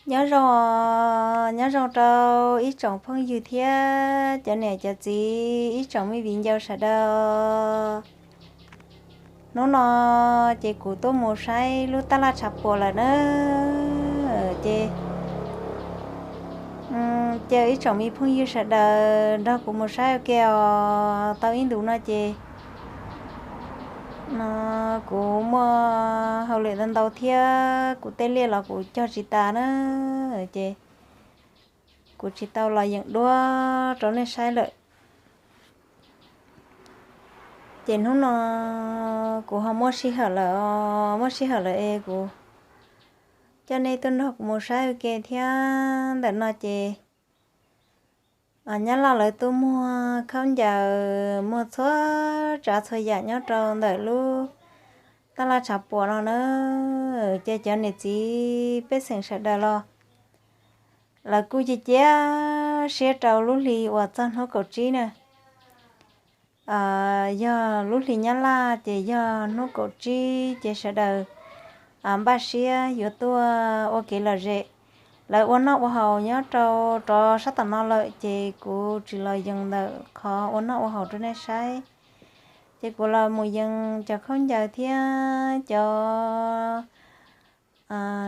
Nyob zoo, nyob zoo rau ib tsoom phooj ywg thiab cov niam cov txiv, ib tsoom me viv ncaus sawv daws. Hnub no ces kuv tuaj mus saib lub tab laj tshav puam lawm na. Ces, ces ib tsoom me phooj ywg sawv daws nrog kuv mus saib ua ke os. Tau ib ntus no ces no kuv muaj hauj lwm ntau ntau thiab kuv tej liaj los kuv cog tsis tas na, ces kuv tsis tau los yeem duab rau nej saib lawm. Ces hnub no kuv ho muaj sij hawm lawm, muaj sij hawm lawm es kuv coj nej tuaj nrog kuv mus saib ua ke thiab. Ntawm no ces Nyab Laj lawv tuaj muag khaub ncaws, muag txhua tsav txhua yam nyob rau ntawm lub tab laj tshav puam no na. Ces cov niam txiv pej xeem sawv daws los lawv kuj cia cia siab rau lub hli uas txog hnub kaum tsib na. Yog lub hli Nyab Laj ces yog hnub kaum tsib ces sawv daws npaj siab yuav tuaj ua kev lom zem. Lawv ua noj ua haus nyob rau rov sab tom no lawm ces kuv tsis los yees ntawm qhov ua noj ua haus rau nej saib. Ces kuv los mus yees cov khaub ncaws thiab cov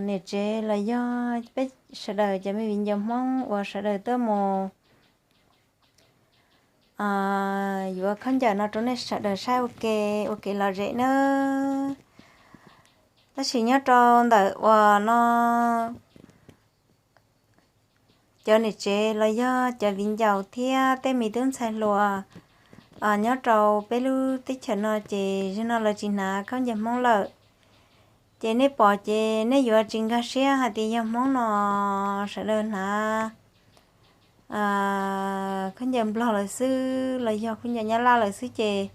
niam tsev los yog peb sawv daws cov me viv ncaus Hmoob uas sawv daws tuaj mus yuav khaub ncaws no rau nej sawv daws saib ua ke, ua kev lom zem na. Tab sis nyob rau ntawm uas no cov niam tsev los yog cov viv ncaus thiab tej me tub ntxhais hluas nyob rau peb lub teb chaws no ces zaum no lawv tsis hnav khaub ncaws Hmoob lawm. Ces nej pom ces nej yuav tsis nkag siab hais tias yog Hmoob no, sawv daws hnav khaub ncaws Nplog lawm xwb los yog khaub ncaws Nyab Laj lawm xwb ces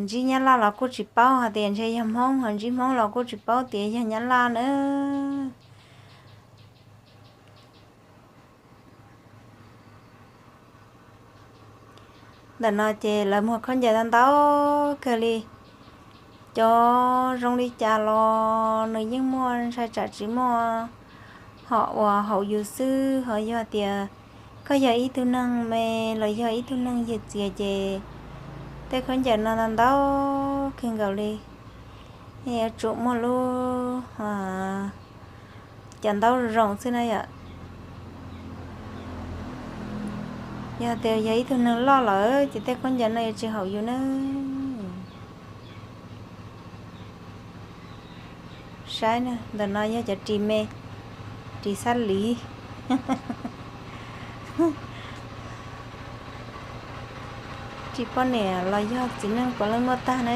ntsib Nyab Laj los kuj tsis paub hais tias ntshe yog Hmoob, ho ntsib Hmoob los kuj tsis paub tias yog Nyab Laj na. Ntawm no ces lawv muag khaub ncaws ntau ntau kawg li. Cov zoo li cas los nws yeej muaj, ntshai tsam tsis muaj hom uas haum yus xwb. Ho yog tias koj yog ib tug neeg me los yog ib tug neeg yawg txias ces tej khaub ncaws no ntau ntau kawg nkaus li. Nej yuav tsum muaj lub cov ntaub zoo xwb na yom. Yog tias yog ib tug neeg loj lawm ces tej khaub ncaws no yuav tsis haum yus na. Saib na, ntawm no yog cov ris me, ris xab liv. Ris poj niam los yog txiv neej puav leej muaj tag na.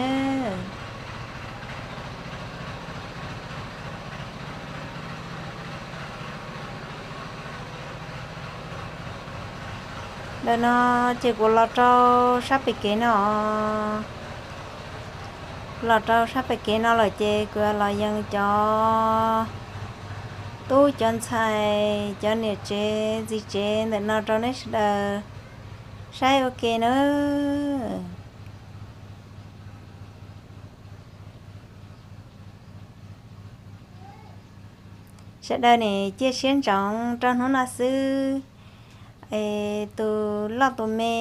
Ntawm no ces kuv los rau sab pem kev no, los rau sab pem kev no lawm ces kuv los yees cov tub cov ntxhais, cov niam tsev txiv tsev ntawm no rau nej sawv daws saib ua ke na. Sawv daws nim cia siab ntsoov rau hnub no xwb. Es tus loj tus me,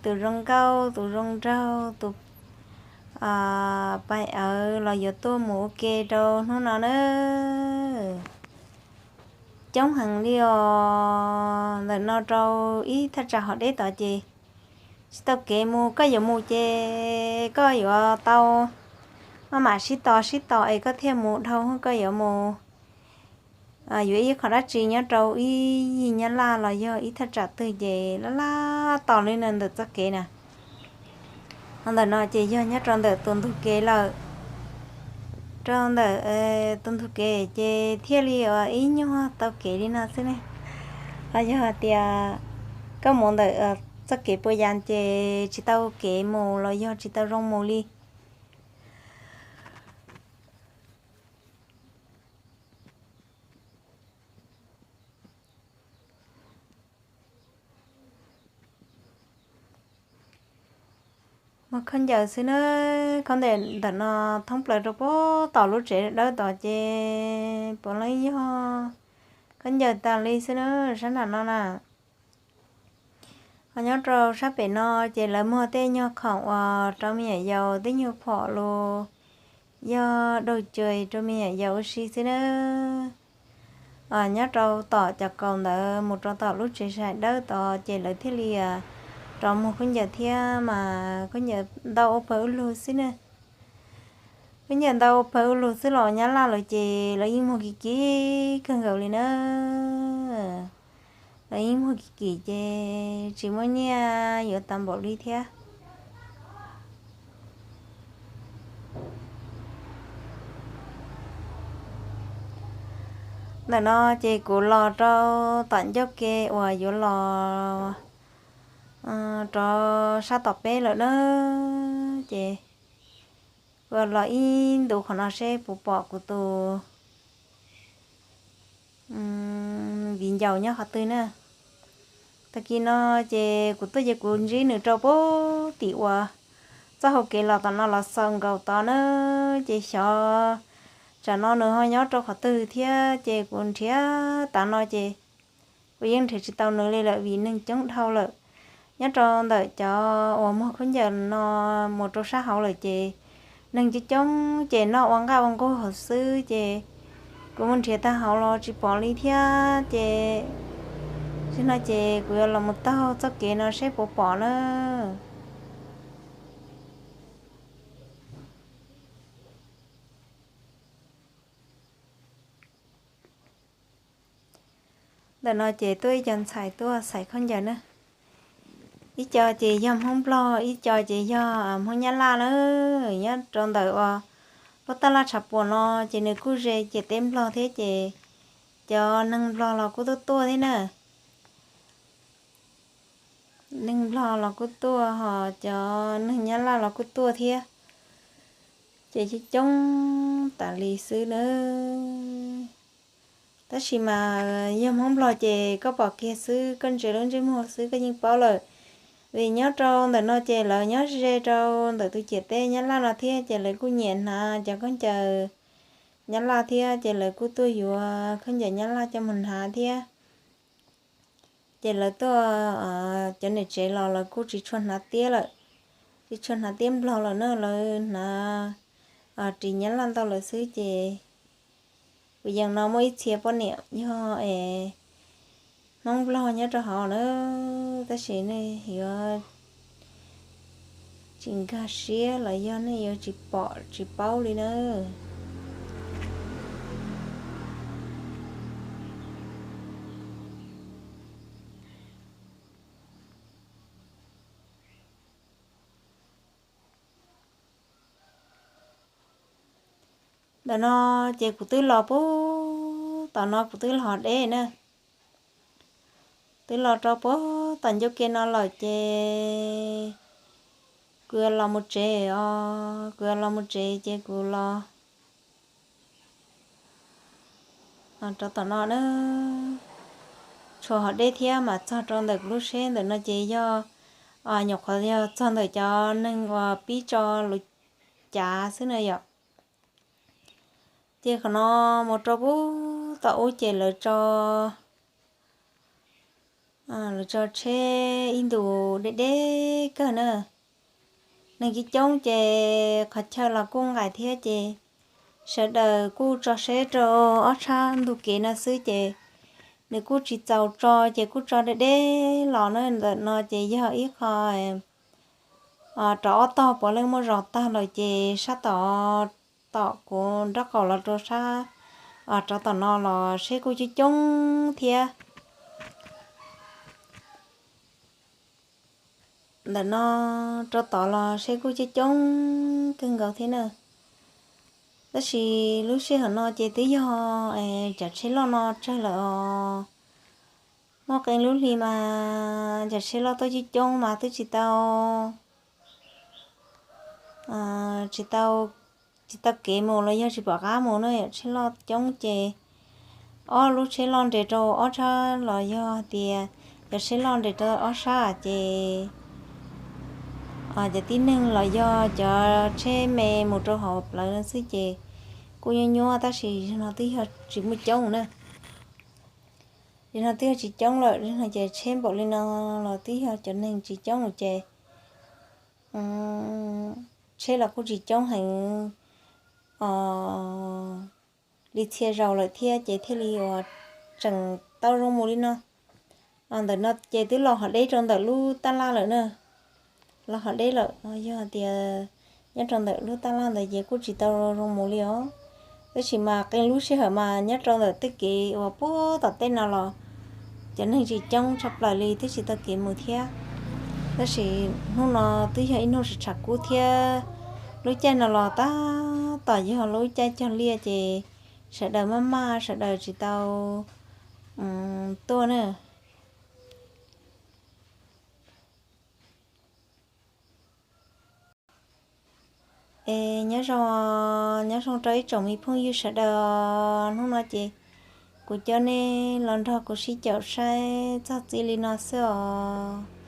tus zoo nkauj tus zoo nraug, tus pais awv los yuav tuaj mus ua ke rau hnub no na. Coob heev li os, ntawm no rau ib thaj tsam hov deb tod ces tsis tau kev mus. Koj yuav mus ces koj yuav tau maj mam sib tos sib tos es koj thiaj mus dhau. Koj yuav mus yuav ib qho dab tsi nyob rau ib yig Nyab Laj los yog ib thaj tsam twg ces laj laj tos li no ntawm txoj kev na. Ho ntawm no ces yog nyob rau ntawm tus ntug kev lawm. Rau ntawm tus ntug kev ces thiaj li ua ib nyuag tau kev li no xwb ne. Ho yog hais tias koj mus ntawm txoj kev puas yas ces tsis tau kev mus los yog tsis tau zoo mus li. Muag khaub ncaws xwb na, khaub ncaws ntawm no thoob plaws rau puag tom lub tsev dawb tod ces puav leej yog khaub ncaws tas li xwb na, sab nram no na. Ho nyob rau sab pem no ces lawv muag tej nyuag khoom uas rau me nyuam yaus tej nyuag phom los yog daug cuam rau me nyuam yaus ua si xwb na. Nyob rau tom cov kaus ntawd mus rau tom lub tsev saib dawb tod ces lawv thiaj li rov muag khaub ncaws thiab mas khaub ncaws ntau ua pawg ua lug xwb na. Khaub ncaws ntau ua pawg ua lug xwb los Nyab Laj lawv ces lawv yeej muag kim kim kawg nkaus li na. Lawv yeej muag kim kim ces tsis muaj nyiaj yuav tau npaum li thiab. Ntawm no ces kuv los rau tom ncauj ke uas yuav los rov sab tom peb lawm na, ces kuv los ib ntus qhov no seb puas pom kuv tus viv ncaus nyob qhov twg na. Tag kis no ces kuv tuaj ces kuv ntsib nws rau puag tim uas txoj hau kev los tom no los xaus nkaus tod na, ces xyov tsam no nws ho nyob rau qhov twg thiab ces kuv nrhiav tav no ces kuv yeej nrhiav tsis tau nws li lawm vim neeg coob dhau lawm. Nyob rau ntawm cov uas muag khaub ncaws no mus rau sab hauv lawm ces neeg coob coob ces noj ua nqaj ua nqug hauv xwb ces kuv mus nrhiav tag hauv los tsis pom li thiab ces txij no ces kuv yuav los mus taug txoj kev no seb puas pom na. Ntawm no ces tuaj ib co ntxhais tuaj xaiv khaub ncaws na. Ib co ces yog Hmoob Nplog, ib co ces yog Hmoob Nyab Laj na. Nyob rau ntawm uas lub taj laj tshav puam no ces nws kuj ze ciam teb Nplog thiab ces cov neeg Nplog los kuj tuaj tuaj thiab na. Neeg Nplog los kuj tuaj ho cov neeg Nyab Laj los kuj tuaj thiab, ces coob coob tas li xwb na. Tab sis mas yog Hmoob Nplog ces koj pom kiag xwb, koj ntsia lub ntsej muag xwb koj yeej paub lawm. Vim nyob rau ntawm no ces lawv nyob ze rau ntawm tus ciam teb Nyab Laj no thiab ces lawv kuj nyiam hnav cov khaub ncaws Nyab Laj thiab ces lawv kuj tuaj yuav khaub ncaws Nyab Laj coj mus hnav thiab. Ces lawv tuaj, cov niam tsev los lawv kuj tsis tshua hnav tiab lawm, tsis tshua hnav tiab Nplog lawm na, lawv hnav ris Nyab Laj ntau lawm xwb ces kuv yeej no muaj ib txhia poj niam yog es Hmoob Nplog nyob rau hauv na, tab sis nej yuav tsis nkag siab los yog nej yuav tsis pom tsis paub li na. Ntawm no ces kuv twb los puag tom no kuv twb los deb na. Twb los rau puag tom ncauj ke no lawm ces kuv yuav los mus tsev os, kuv yuav los mus tsev ces kuv los rau tom no na. Tshuav hov deb thiab mas txog rau ntawm kuv lub tsheb ntawm no ces yog nyuam qhuav yog txog ntawm cov neeg uas pib tso lus cav xwb na yom. Ces qhov no mus rau puag tom ub ces lawv tso, lawv tso tsheb ib ntus deb deb kawg na. Neeg coob coob ces qhov chaw los kuj nqaim thiab ces sawv daws kuj tso seb rau ob sab ntug kev no xwb ces nws kuj tsis txaus tso ces kuj tso deb deb los na. Ntawm no ces yog ib qho rov ob tog puav leej muaj zog tag lawm ces sab tom, tom kuv nraub qaum los rau sab, rov tom no los seb kuj coob coob thiab. Ntawm no rau tod los seb kuj coob coob kawg nkaus thiab na. Tab sis lub sij hawm no ces twb yog cov tsheb loj no tsawg lawm os. Muaj qee lub hli mas cov tsheb loj tuaj coob coob mas twb tsis tau, tsis tau, tsis tau kev mus los yog tsis pom qab mus na, yog tsheb loj coob ces ob lub tsheb loj nres rau ob sab los yog tias cov tsheb loj nres rau ob sab ces cov tib neeg los yog cov tsheb me mus rau hauv plawv no xwb ces kuj nyuaj nyuaj tab sis no twb yog tsis muaj coob na. Li no twb yog tsis coob lawm, li no ces tsheb npaum li no los twb yog cov neeg tsis coob ces tsheb los kuj tsis coob heev os, li txhia zaus lawm thiab ces thiaj li uas tseem tau zoo mus li no. Ntawm no ces twb los hov deb rau ntawm lub tab laj lawm na, los hov deb lawm. Yog tias nyob rau ntawm lub tab laj ntawd ces kuj tsis tau zoo mus li os. Tab sis mas qee lub sij hawm mas nyob rau ntawm tej kev uas puag tom tej no los cov neeg tsis coob tshaj plaws li thiab tsis tau kev mus thiab. Tab sis hnub no twb yog ib hnub tsis tshav kub thiab, lub caij no los tab tom yog lub caij cog liaj ces sawv daws maj maj sawv daws tsis tau tuaj na. Es nyob zoo, nyob zoo rau ib tsoom me phooj ywg sawv daws, hnub no ces kuv coj nej los nrog kuv sib caum saib txog txiv li no xwb os.